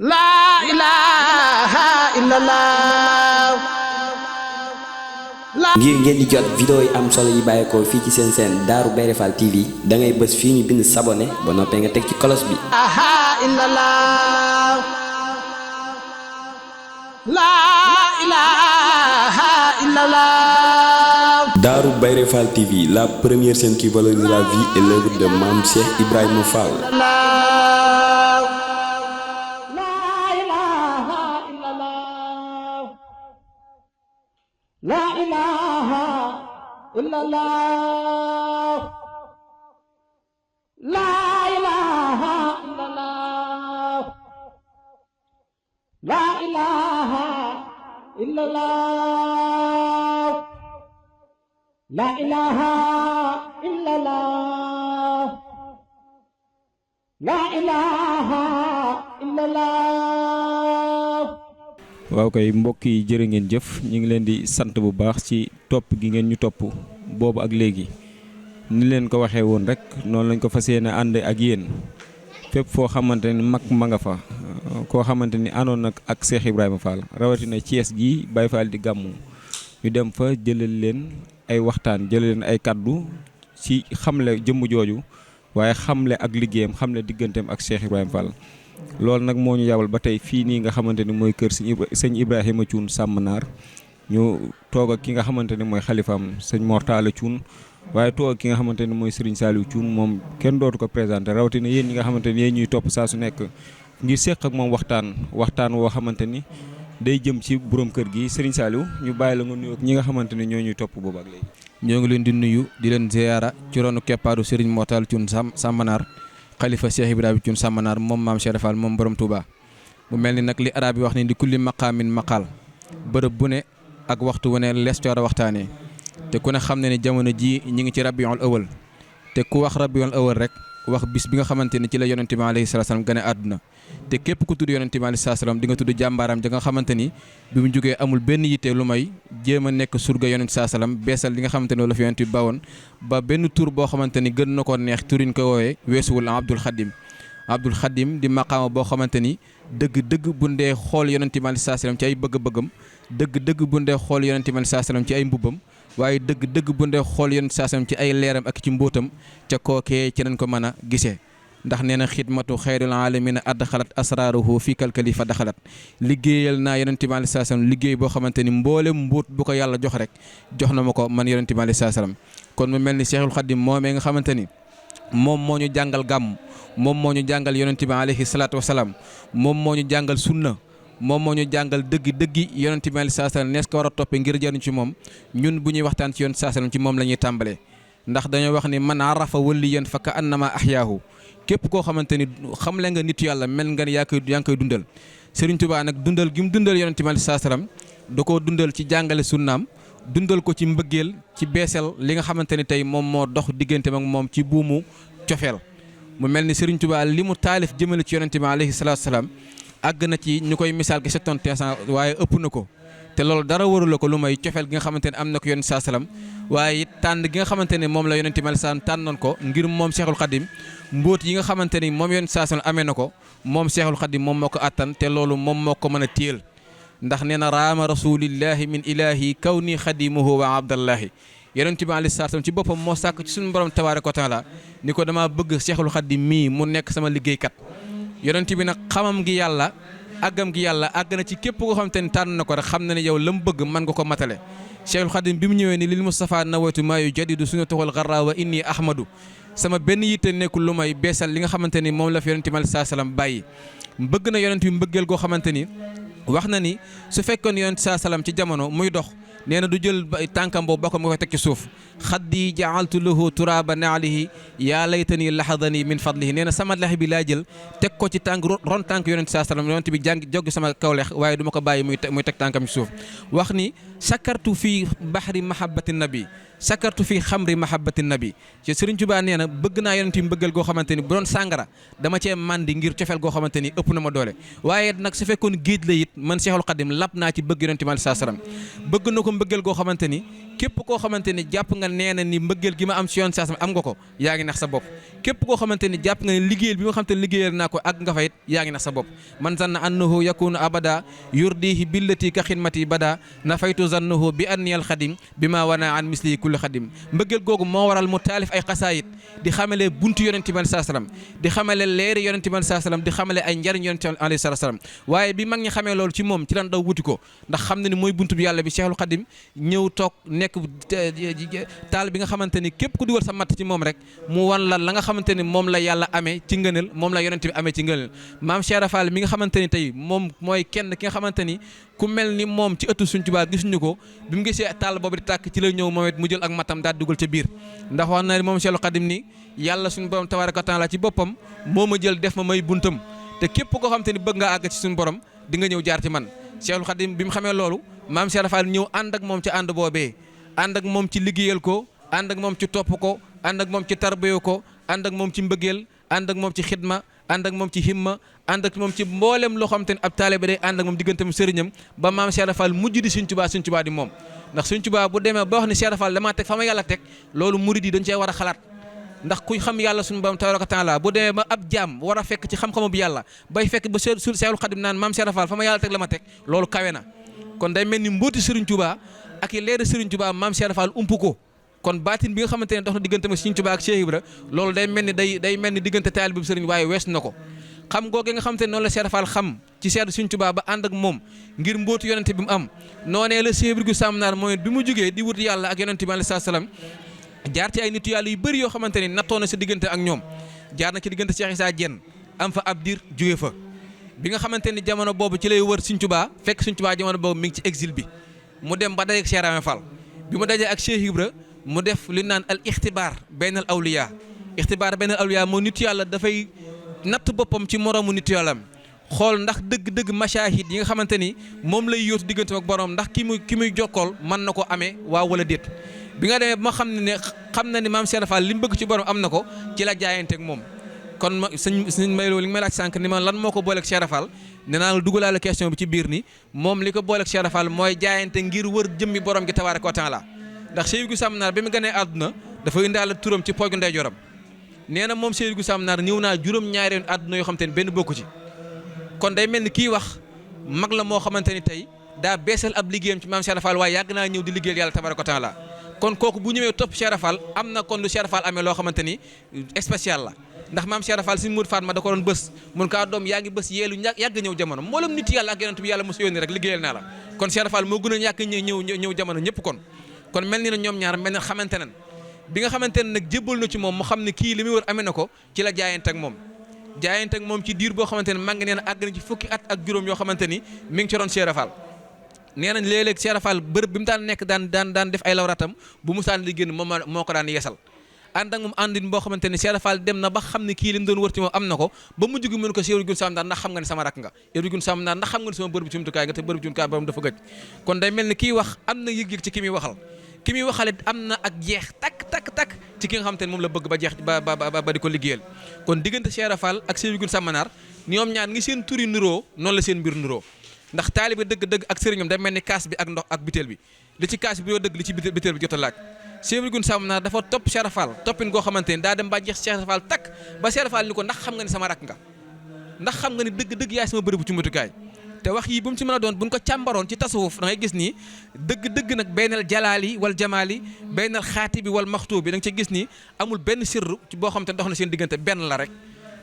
laa ilaaha illallah. ngir ngeen di jot vidéo yi am solo yi bàyyeekoo fii ci seen chaîne Darou Bairé Fall TV da ngay bës fii ñu bind s'abonner ba noppee nga teg ci cloche bi. Darou Bairé Fall TV, la première chaîne qui valorise la vie et l'œuvre de Mame Cheikh Ibrahima Fall. La ilaha illallah. La ilaha illallah. La ilaha illallah. La ilaha illallah. La ilaha illallah. waaw kay mbokk yi jërë ngeen jëf ñu ngi leen di sant bu baax ci topp gi ngeen ñu topp boobu ak léegi ni leen ko waxee woon rek noonu lañ ko fas yéene ànd ak yéen fépp foo xamante ni mag ma nga fa koo xamante ni àndoon nag ak Cheikh Ibrahima Fall rawatina Thiès gi Baye Fall di gàmmu ñu dem fa jëlal leen ay waxtaan jëlal leen ay kaddu ci xamle jëmm jooju waaye xamle ak liggéeyam xamle digganteem ak Cheikh Ibrahima Fall. loolu nag moo ñu yabal ba tey fii nii nga xamante ni mooy kër sëñ Ibrahima Thioune Sàmmanaar ñu toog ak ki nga xamante ni mooy xalifaam sëñ Mor Talla Thioune waaye toog ak ki nga xamante ni mooy Serigne Saliou Thioune moom kenn dootu ko présenté rawatina yéen ñi nga xamante ni yéen ñuy topp saa su nekk ngir séq ak moom waxtaan woo xamante ni day jëm ci borom kër gi Serigne Saliou ñu bàyyi la nga nuyu ak ñi nga xamante ni ñoo ñuy topp boobu ak léegi. ñoo ngi leen di nuyu di leen ziyaara ci ronu keppaaru Serigne Mor Talla Thioune Sàmmanaar xalifa Cheikh Ibrahima Thioune Sàmmanaar moom maam Cheikh Fall moom borom Touba mu mel ni nag li arab yi wax ni di kulli maqaamin maqaal bërëb bu ne ak waxtu wu ne lees coor a waxtaanee te ku ne xam ne ni jamono ji ñi ngi ci rabiul awal te ku wax rabiul awal rek wax bis bi nga xamante ni ci la yonente bi alayhi salaam gane àdduna te képp ku tudd yonente bi alayhi salaam di nga tudd jàmbaaram ja nga xamante ni bi mu jógee amul benn yitte lu may jéem a nekk surga yonente salaam beesal li nga xamante ni la fi yonente bi bawoon ba benn tur boo xamante ni gën na koo neex turin ko woowee weesuwul Abdul Xadim di maqaama boo xamante ni dëgg bu ndee xool yonente bi alayhi salaam ci ay bëgg-bëggam dëgg bu ndee xool yonente bi alayhi salaam ci ay mbubbam waaye dëgg bu ndee xool yonente salaam ci ay leeram ak ci mbóotam ca kookee ci nañ ko mën a gisee ndax nee na xidmatu xayril alamina adxalat asraruhu fi kalkali fa daxalat liggéeyal naa yonente bi alayhi salaam liggéey boo xamante ni mboolem mbóot bu ko yàlla jox rek jox na ma ko man yonente bi alayhi salaam kon mu mel ni Cheikhul Khadim moomee nga xamante ni moom moo ñu jàngal gàmm moom moo ñu jàngal yonente bi alayhi salaatu wasalaam moom moo ñu jàngal sunna moom moo ñu jàngal dëggi yonente bi alayhi salaam nees ko war a toppee ngir jariñ ci moom ñun bu ñuy waxtaan ci yonente salaam ci moom la ñuy tàmbalee ndax dañoo wax ni man arafa waliyan fa ka annama ahyaahu képp koo xamante ni xamle nga nitu yàlla mel nga ni yaa ngi koy dundal Serigne Touba nag dundal gi mu dundal yonente bi alayhi salaam da koo dundal ci jàngale sunnaam dundal ko ci mbëggeel ci beesal li nga xamante ni tey moom moo dox diggante ak moom ci buumu cofeel mu mel ni Serigne Touba li mu taalif jëmale ci yonente bi alayhi salaam àgg na ci ñu koy misaal gi 700 waaye ëpp na ko te loolu dara warula ko lu may cofeel gi nga xamante ne am na ko yonente saa salaam waaye it tànn gi nga xamante ne moom la yonente bi salaam tànnoon ko ngir moom Cheikhul Khadim mbóot yi nga xamante ni moom yonente saa salaam amee na ko moom Cheikhul Khadim moom moo ko attan te loolu moom moo ko mën a téyel ndax nee na raama rasulillahi min ilahi kawni xadimuhu wa abdallahi yonente bi alayhi salaam ci boppam moo sàkk ci suñu borom tabaaraka wa taala ni ko damaa bëgg Cheikhul Khadim mii mu nekk sama liggéeykat yonente bi nag xamam gi yàlla àggam gi yàlla àgg na ci képp koo xamante ni tànn na ko rek xam na ne yow la mu bëgg mën nga ko matale Cheikhul Khadim bi mu ñëwee ni lil Mustafa nawaytu maa yu jadidu sunnatahu garra wa inni ahmadu sama benn yitte nekkul lu may beesal li nga xamante ni moom la fi yonente bi alayhi salaam bàyyi bëgg na yonente bi mbëggeel goo xamante ni wax na ni su fekkoon yonente salaam ci jamono muy dox nee na du jël tànkam boobu bokkam nga koy teg ci suuf xaddi jaaltu lahu turaba naalihi yaa laytani lahadani min fadlihi nee na sama lex bi laa jël teg ko ci tànk ron tànk yonente saa sallam yonente bi joggi sama kaw lex waaye du ma ko bàyyi muy teg tànkam ci suuf wax ni sakartu fii bahri mahabbati nabi sakartu fii xamri mahabbati nabi ci Sëriñ Tuubaa nee na bëgg naa yonente bi mbëggal goo xamante ni bu doon sàngara dama cee mandi ngir cofeel goo xamante ni ëpp na ma doole waaye nag su fekkoon géej la it man Cheikhul Khadim lap naa ci bëgg yonente bi saa sallam bëgg na ko mbëggeel goo xamante ni képp koo xamante ni jàpp nga nee na ni mbëggeel gi ma am si yoon saa am nga ko yaa ngi nax sa bopp képp koo xamante ni jàpp nga ne liggéeyal bi nga xamante ni liggéeyal naa ko ak nga fa it yaa ngi nax sa bopp man zanna annahu yakunu abada yurdihi billati ka xidmati bada nafaytu zannahu bi anniyal xadim bi ma wana an misli kulli xadim mbëggeel googu moo waral mu taalif ay xasaayit di xamale buntu yonente bi saa salaam di xamale leeri yonente bi saa salaam di xamale ay njariñ yonente alayhi salaam waaye bi mag ñi xamee loolu ci moom ci lan daw wuti ko ndax xam na ni mooy buntu bi yàlla bi Cheikhul Xadim ñëw toog nekk taal bi nga xamante ni képp ku dugal sa matt ci moom rek mu wan la nga xamante ni moom la yàlla amee ci ngëneel moom la yonente bi amee ci ngëneel maam Cheikh Rafal mi nga xamante ni tey moom mooy kenn ki nga xamante ni ku mel ni moom ci ëttu Sëriñ Tuubaa gisuñu ko bi mu gisee taal boobu di tàkk ci la ñëw moom it mu jël ak matam daal dugal ca biir ndax wax na moom Cheikhul Xadim ni yàlla suñu borom tabaaraka wa taala ci boppam moo ma jël def ma may buntam te képp koo xamante ni bëgg ngaa àgg ci suñu borom di nga ñëw jaar ci man Cheikhul Khadim bi mu xamee loolu maam Cheikh Rafal ñëw ànd ak moom ci ànd boobee ànd ak moom ci liggéeyal ko ànd ak moom ci topp ko ànd ak moom ci tarbiyo ko ànd ak moom ci mbëggeel ànd ak moom ci xidma ànd ak moom ci himma ànd ak moom ci mboolem loo xamante ni ab taalibe day ànd ak moom digganteem sëriñam ba maam Cheikh Rafal mujj di Sëriñ Tuubaa di moom ndax Sëriñ Tuubaa bu demee ba wax ni Cheikh Rafal damaa teg fa ma yàlla teg loolu murid yi dañ cee war a xalaat ndax kuy xam yàlla suñu borom tabaaraka taala bu demee ba ab jaam war a fekk ci xam-xamu bi yàlla bay fekk ba Seexul Xadim naan maam Cheikh Rafal fa ma yàlla teg la ma teg loolu kawe na kon day mel ni mbooti Serigne Touba ak i leeri Serigne Touba maam Cheikh Rafal ump ko kon baatin bi nga xamante ne dox na diggante ma Serigne Touba ak Cheikh Ibra loolu day mel ni day mel ni diggante taalibe bi Serigne waaye wees na ko xam googu nga xamante ne noonu la Cheikh Rafal xam ci Serigne Touba ba ànd ak moom ngir mbootu yonente bi mu am noonee la Cheikh Ibra Sam Naar mooy bi mu jugee di wut yàlla ak yonente bi alayhi salaam jaar ci ay nitu yàlla yu bëri yoo xamante ni nattoo na sa diggante ak ñoom jaar na ci diggante Cheikh Issa Diène am fa ab diir jóge fa bi nga xamante ni jamono boobu ci lay wër Sëriñ Tuubaa fekk Sëriñ Tuubaa jamono boobu mi ngi ci exil bi mu dem ba dajeek Cheikh Ramé Fall bi mu dajee ak Cheikh Ibra mu def li naan al ixtibaar baynal awliya ixtibaar baynal awliya moo nitu yàlla dafay natt boppam ci moroomu nitu yàllam xool ndax dëgg-dëgg mashahid yi nga xamante ni moom lay yóotu diggante ak borom ndax ki muy jokkool mën na ko amee waaw wala déet bi nga demee ba ma xam na ni maam Cheikh Rafal li mu bëgg ci borom am na ko ci la jaayanteeg moom kon sëñ Mayloo li nga may laaj sànq ni ma lan moo ko booleeg Cheikh Rafal nee naa la dugalaale question bi ci biir ni moom li ko booleeg Cheikh Rafal mooy jaayante ngir wër jëmmi borom gi tabaaraka wa taala ndax Seydou Sam Naar bi mu gënee àdduna dafa indaale turam ci pooju ndeyjooram nee na moom Seydou Sam Naar ñëw naa juróom-ñaari yoon àdduna yoo xamante ni benn bokku ci kon day mel ni kii wax mag la moo xamante ni tey daa beesal ab liggéeyam ci maam Cheikh Rafal waaye yàgg naa ñëw di liggéeyal yàlla tabaaraka wa taala kon kooku bu ñëwee topp Cheikh Rafal am na kon lu Cheikh Rafal amee loo xamante ni spécial la ndax maam Cheikh Rafal si Mouride Fatma da ko doon bës mun kaa doom yaa ngi bës yeelu yàgg ñëw jamono mboolem nit yàlla ak yonent bi yàlla mosu yónni rek liggéeyal naa la kon Cheikh Rafal moo gën a ñàkk ñëw jamono ñëpp kon mel ni na ñoom ñaar mel na xamante nan bi nga xamante ne nag jébbal na ci moom mu xam ne kii li muy wër amee na ko ci la jaayante ak moom ci diir boo xamante ne maa ngi nee na àgg na ci fukki at ak juróom yoo xamante ni mi ngi ci roon Cheikh Rafal nee nañ léeg-léeg Cheikh Rafal bërëb bi mu daan nekk daan def ay lawratam bu mu saan di génn moom moo ko daan yeesal ànd ak moom àndin boo xamante ne Cheikh Rafal dem na ba xam ne kii li mu doon wër ci moom am na ko ba mujj gi mën ko Cheikh Ibra Sam Naar ndax xam nga ne sama rakk nga Ibra Sam Naar ndax xam nga ne sama bërëb ci jumtukaay nga te bërëb jumtukaay borom dafa gëj kon day mel ni kii wax am na yëg-yëg ci ki muy waxalit am na ak jeex takk ci ki nga xamante ne moom la bëgg ba jeex ba di ko liggéeyal kon diggante Cheikh Rafal ak Cheikh Ibra Sam Naar ñoom ñaar ngi seen turi nuroo noonu la seen mbir nuroo ndax taalibe dëgg ak sëriñam day mel ni kaas bi ak ndox ak bitéel bi li ci kaas bi yoo dëgg li ci bitéel bi jot a laaj Cheikh Ibra Sam Naar dafa topp Cheikh Rafal toppin goo xamante ni daa dem ba jeex Cheikh Rafal takk ba Cheikh Rafal ni ko ndax xam nga ni sama rakk nga ndax xam nga ni dëgg yaay sama bërëbu ci matukaay te wax yi bu mu ci mën a doon buñ ko càmbaroon ci tasawuf da ngay gis ni dëgg nag baynal jalaali wal jamaali baynal xaatibi wal maxtuubi da nga ci gis ni amul benn sirru ci boo xam te dox na seen diggante benn la rek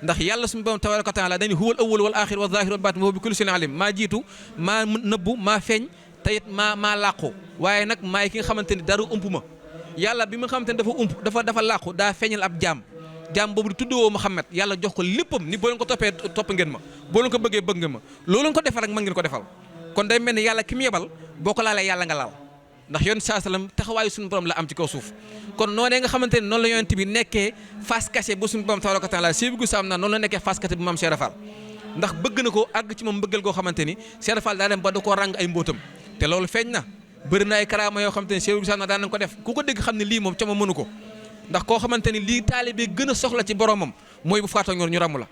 ndax yàlla suñu borom tabaaraka wa taala dañu huwal awwal wal aaxir wal zaahir wal baatin wa bi kulli shay'in alim maa jiitu maa nëbbu maa feeñ te it maa làqu waaye nag maay ki nga xamante ni dara ump ma yàlla bi nga xamante ni dafa làqu daa feeñal ab jaam boobu di tuddoo Muhammad yàlla jox ko léppam ni boo leen ko toppee topp ngeen ma boo leen ko bëggee bëgg ngeen ma loolu leen ko defal rek mën ngeen ko defal kon day mel ni yàlla ki mu yebal boo ko laalee yàlla nga laal ndax yonent saa salaam taxawaayu suñu borom la am ci kaw suuf kon noonee nga xamante ne noonu la yonent bi nekkee face cachée bu suñu borom tabaaraka wa taala Cheikh Ibra Sam Naar noonu la nekkee face cachée bu maam Cheikh Rafal ndax bëgg na ko àgg ci moom bëggal goo xamante ni Cheikh Rafal daa dem ba da koo ràng ay mbóotam te loolu feeñ na bëri na ay karaama yoo xamante ni Cheikh Ibra Sam Naar daan nañ ko def ku ko dégg xam ne lii moom ca ma mënu ko ndax koo xamante ni lii taalibe gën a soxla ci boromam mooy bu faatoo ñor ñu ràmm la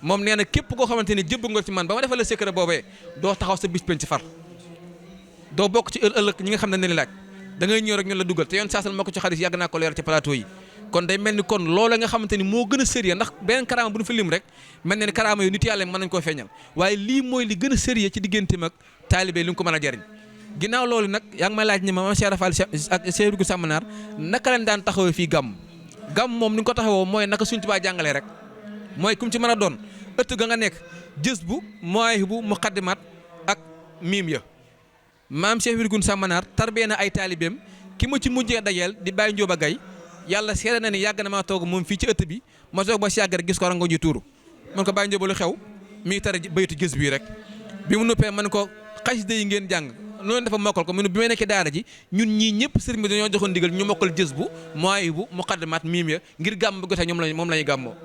moom nee na képp koo xamante ni jëbb nga ci man ba ma defal la secret boobee doo taxaw sa bis penc far doo bokk ci ëllëg ñi nga xam ne ne laaj da ngay ñëw rek ñu la dugal te yoon saasal moo ko ci xadis yàgg naa ko leer ci plateau yi kon day mel ni kon loola nga xamante ni moo gën a sérieux ndax beneen karaama bu ñu fa lim rek mel na ni karaama yu nit yàlla mën nañ koo feeñal waaye lii mooy li gën a sérieux ci digganteem ak taalibe li mu ko mën a jariñ ginnaaw loolu nag yaa ngi may laaj ni ma Cheikh Rafal ak Cheikh Ibrahima Samanar naka lañ daan taxawee fii gàmm moom ni nga ko taxawoo mooy naka Sëriñ Tuubaa jàngalee rek mooy kum ci mën a doon ëtt ga nga nekk jës bu mooy bu muqaddimaat ak miim ya maam Cheikh Ibrahima Samanar tarbee na ay taalibeem ki ma ci mujjee dajeel di Baye Njóoba Gay yàlla seere na ni yàgg na maa toog moom fii ci ëtt bi ma toog ba si yàgg rek gis ko rango ñu tuuru man ko Baye Njóoba lu xew mi ngi tara baytu jës bii rek bi mu nuppee man ko xasida yi ngeen jàng noonu dafa mokkal ko mu ne bi may nekkee daara ji ñun ñii ñëpp sëriñ bi dañoo joxoon ndigal ñu mokkal jës bu mooy bu muqaddimaat miim ya ngir gàmm bu gotee moom la ñuy gàmmoo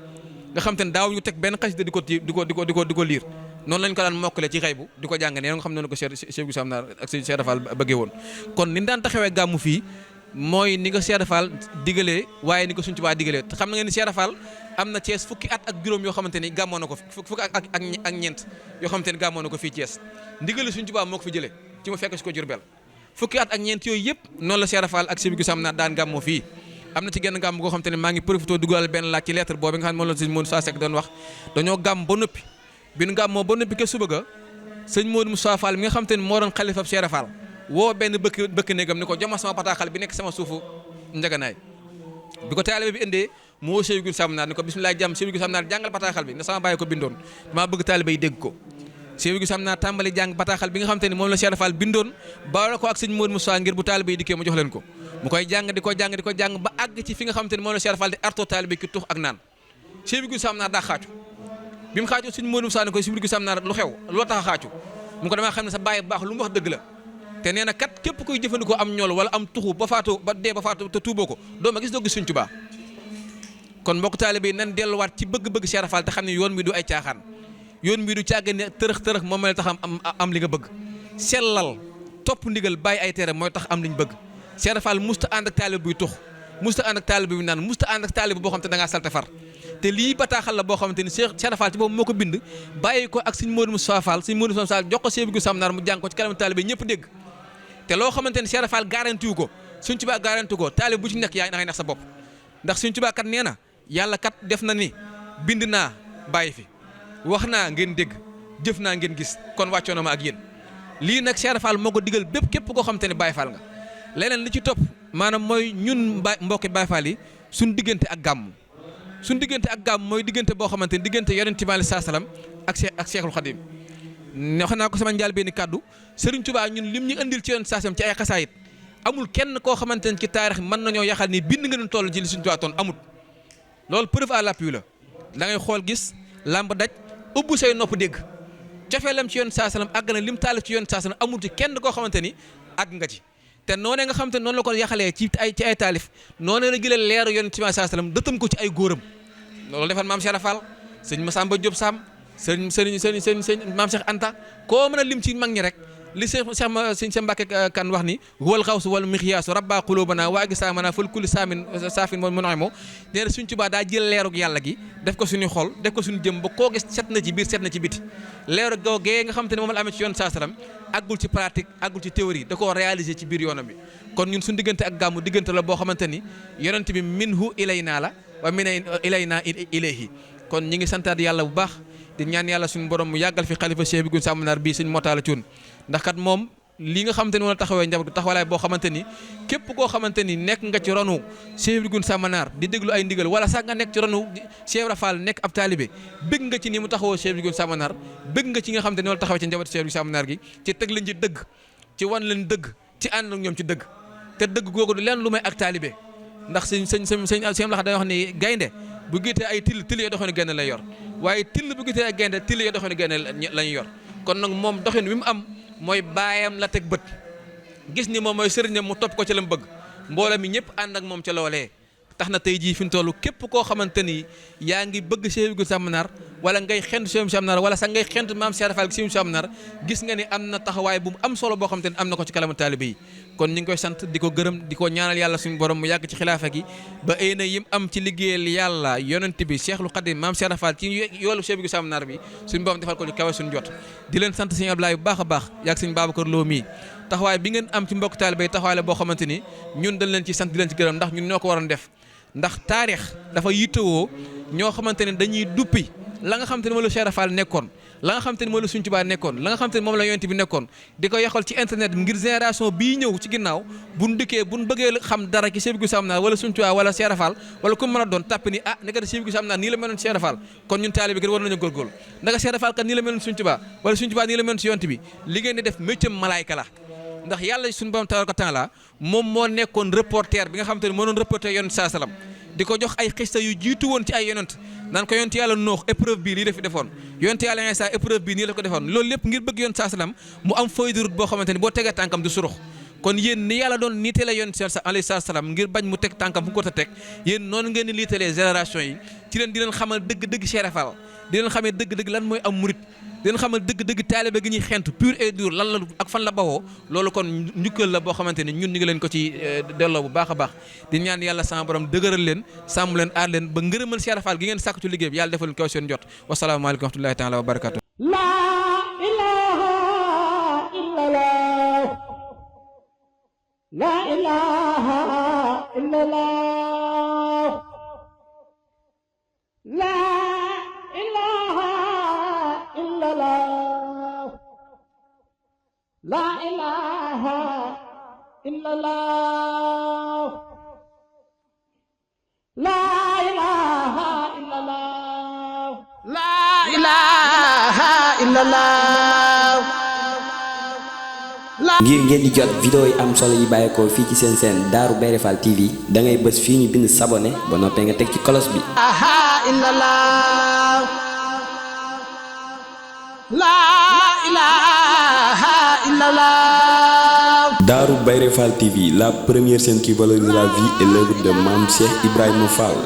nga xam te ne daaw ñu teg benn xasida di ko liir noonu lañ ko daan mokkale ci xëy bu di ko jàng ne nga xam ne ko Cheikh Goussam Naar ak Cheikh Rafal bëggee woon kon ni daan taxawee gàmmu fii mooy ni nga Cheikh Rafal digalee waaye ni ko Sëriñ Tuubaa digalee te xam na ngeen ni Cheikh Rafal am na Thiès fukki at ak juróom yoo xamante ni gàmmoo na ko fukki ak ñeent yoo xamante ni gàmmoo na ko fii Thiès ndigali Sëriñ Tuubaa moo ko fi jëlee ci ma fekk si ko Jurbel fukki at ak ñeent yooyu yëpp noonu la Cheikh Rafal ak Cheikh Goussam Naar daan gàmmoo fii am na ci genn gàmm goo xamante ne maa ngi profité dugalal benn laaj ci lettre boobu nga xam ne moom la sëñ Modou Moussa Seck doon wax dañoo gàmm ba noppi bi nu gàmmoo ba noppi ke suba ga sëñ Modou Moussa Fall mi nga xamante ne moo doon xalifa Cheikh Rafal woo benn bëkk néegam ni ko jox ma sama bataaxal bi nekk sama suufu njaganaay bi ko taalibe bi indee mu woo Cheikh Goussam Naar ni ko bisimilah jàmm Cheikh Goussam Naar jàngal bataaxal bi na sama bàyyi ko bindoon damaa bëgg taalibe yi dégg ko Cheikh Goussam Naar tàmbali jàng bataaxal bi nga xamante ne moom la Cheikh Rafal bindoon baala ko ak sëñ Modou Moussa ngir bu taalibe yi dikkee mu jox leen ko mu koy jàng di ko jàng ba àgg ci fi nga xamante ne moom la Cheikh Rafal di arto taalibe ki tux ak naan Cheikh Goussam Naar daa xaaju bi mu xaaju sëñ Modou Moussa ne ko Cheikh Goussam Naar lu xew loo tax a xaaju mu ko damaa xam ne sa bàyyi bu baax lu mu wax dëgg la te nee na kat képp koy jëfandikoo am ñool wala am tuxu ba faatu ba dee ba faatu te tuuboo ko doo ma gis doo gis Sëriñ Tuubaa kon mbokk taalibe yi nan delluwaat ci bëgg-bëgg Cheikh Rafal te xam ne yoon wi du ay caaxaan yoon wi du càggane tërëx moom mooy tax am li nga bëgg sellal topp ndigal bàyyi ay tere mooy tax am liñ bëgg Cheikh Rafal musta ànd ak taalibe buy tux musta ànd ak taalibe buy naan musta ànd ak taalibe boo xam te da ngaa salte far te lii bataaxal la boo xamante ni Cheikh Rafal ci boobu moo ko bind bàyyi ko ak sëñ Modou Moussa Fall sëñ Modou Moussa Fall jox ko Cheikh Goussam Naar mu jàng ko ci kanam taalibe ñëpp dégg te loo xamante ni Cheikh Rafal garanti wu ko Sëriñ Tuubaa garanti ko taalibe bu ci nekk yaa ngay nax sa bopp ndax Sëriñ Tuubaa kat nee na yàlla kat def na ni bind naa bàyyi fi wax naa ngeen dégg jëf naa ngeen gis kon wàccoo na ma ak yéen lii nag Cheikh Rafal moo ko digal bépp képp koo xamante ni Baye Fall nga leneen li ci topp maanaam mooy ñun mbokki Baye Fall yi suñ diggante ak gàmm mooy diggante boo xamante ni diggante Yonent bi sallallahu alayhi wasallam ak Cheikhul Khadim wax naa ko sama njaal benn kàddu Serigne Touba ñun lim ñu andil ci Yonent sallallahu alayhi wasallam ci ay xasaayit amul kenn koo xamante ne ci taarix mën nañoo yaxal ni bind nga ñu toll ci li Serigne Touba toon amut loolu preuve à l'appui la da ngay xool gis làmb daj ubbu say nopp dégg cofeelam ci Yonent sallallahu alayhi wasallam àgg na lim taalif ci Yonent sallallahu alayhi wasallam amul ci kenn koo xamante ni àgg nga ci te noonee nga xamante noonu la ko yaxalee ci ay taalif noonee la jëlee leeru Yonent sallallahu alayhi wasallam dëtam ko ci ay góoram loolu defal maam Cheikh Rafal sëñ Massamba Diop Sam sëñ maam Cheikh Anta koo mën a lim ci mag ñi rek li sëñ Mbàkke kan wax ni wal xawsu wal mixyaasu rabba qulubana waa gi saamana fal kulli saafin moom munamo nee na Sëñ Tuubaa daa jël leerug yàlla gi def ko suñu xol def ko suñu jëm ba koo gis set na ci biir set na ci biti leerug googee nga xam te ne moom la amee ci yoon saasaram àggul ci pratique àggul ci théorie da koo réaliser ci biir yoonam bi kon ñun suñu diggante ak gàmmu diggante la boo xamante ni yonent bi minhu ilayna la wa min ilayna ilayhi kon ñi ngi santaat yàlla bu baax di ñaan yàlla suñu borom mu yàggal fi xalifa Cheikh Goussam Naar bii Sëñ Mortalla Thioune ndax kat moom li nga xamante ni wala taxawee njaboot taxawalaay boo xamante ni képp koo xamante ni nekk nga ci ronu Cheikh Goussam Naar di déglu ay ndigal wala sax nga nekk ci ronu Cheikh Rafal nekk ab taalibe bëgg nga ci ni mu taxawoo Cheikh Goussam Naar bëgg nga ci nga xamante ni wala taxawee ci njaboot Cheikh Goussam Naar gi ci teg leen ci dëgg ci wan leen dëgg ci ànd ak ñoom ci dëgg te dëgg googu du leen lu may ak taalibe ndax sëñ lax day wax ni gaynde bu gisee ay till ya doxee ne gaynde lay yor waaye till bu gisee ay gaynde till ya doxee ne gaynde la ñuy yor kon nag moom doxin wi mu am mooy baayam la teg bët gis ni moom mooy sëriñam mu topp ko ci la mu bëgg mbooloo mi ñëpp ànd ak moom ca loolee tax na tey jii fi mu toll képp koo xamante ni yaa ngi bëgg Cheikh Goussam Naar wala ngay xentu Cheikh Goussam Naar wala sax ngay xentu maam Cheikh Rafal Cheikh Goussam Naar gis nga ni am na taxawaay bu mu am solo boo xamante ni am na ko ci kalamu taalibe yi kon ñu ngi koy sant di ko gërëm di ko ñaanal yàlla suñu borom mu yàgg ci xilaafa gi ba ay na yim am ci liggéeyal yàlla yonent bi Cheikhul Khadim maam Cheikh Rafal ci yoolu Cheikh Goussam Naar bi suñu borom defal ko ci kawe suñu jot di leen sant sëñ Ablaye bu baax a baax yaag sëñ Babacar Lo mii taxawaay bi ngeen am ci mbokk taalibe yi taxawaay la boo xamante ni ñun dañ leen ci sant di leen ci gërëm ndax ñun ñoo ko waroon def ndax taarix dafa yittewoo ñoo xamante ne dañuy duppi la nga xamante ne moom la Cheikh Fall nekkoon la nga xamante ne moom la Sëriñ Tuubaa nekkoon la nga xamante ne moom la yonent bi nekkoon di ko yaxal ci internet bi ngir génération bii ñëw ci ginnaaw buñ dikkee buñ bëggee xam dara ci Cheikh Ibou Sam Nar wala Sëriñ Tuubaa wala Cheikh Fall wala ku mën a doon tàpp ni naka Cheikh Ibou Sam Nar nii la meloon Cheikh Fall kon ñun taalibe bi war nañu góorgóorlu naka Cheikh Fall kat nii la meloon Sëriñ Tuubaa wala Sëriñ Tuubaa nii la meloon ci yonent bi li ngeen di def métier malaayka la ndax yàlla suñu borom tabaraka taala moom moo nekkoon reporter bi nga xamante ne moo doon reporter yonent saa salaam di ko jox ay xista yu jiitu woon ci ay yonent naan ko yonent yàlla noox épreuve bii lii la fi defoon yonent yàlla Iisaa épreuve bii nii la ko defoon loolu lépp ngir bëgg yonent saa salaam mu am feuille de route boo xamante ni boo tegee tànkam du surux kon yéen ni yàlla doon niitalee yonent alayhi salaam ngir bañ mu teg tànkam fu ko ta teg yéen noonu ngeen di niitalee génération yi ci leen di leen xamal dëgg-dëgg Cheikh Fall di leen xamee dëgg-dëgg lan mooy am murit di leen xamal dëgg-dëgg taalibe gi ñuy xent pur et dur lan la ak fan la bawoo loolu kon njukkal la boo xamante ni ñun ñu ngi leen ko ci delloo bu baax a baax di ñaan yàlla sama borom dëgëral leen sàmm leen aar leen ba ngërëmal Cheikh Fall gi ngeen sàkk ci liggéey bi yàlla defal leen kaw seen jot wasalaamaaleykum wa rahmatullahi taala wa barakatu La ilaha illallah. La ilaha illallah. La ilaha illallah. La ilaha illallah. La ilaha illallah. La ilaha illallah. ngir ngeen di jot vidéo yi am solo yi bàyyeekoo fii ci seen chaîne Darou Bairé Fall TV da ngay bës fii ñu bind s'abonner ba noppee nga teg ci cloche bi. Darou Bairé Fall TV, la première chaîne qui valorise la vie et l'œuvre de Mame Cheikh Ibrahima Fall.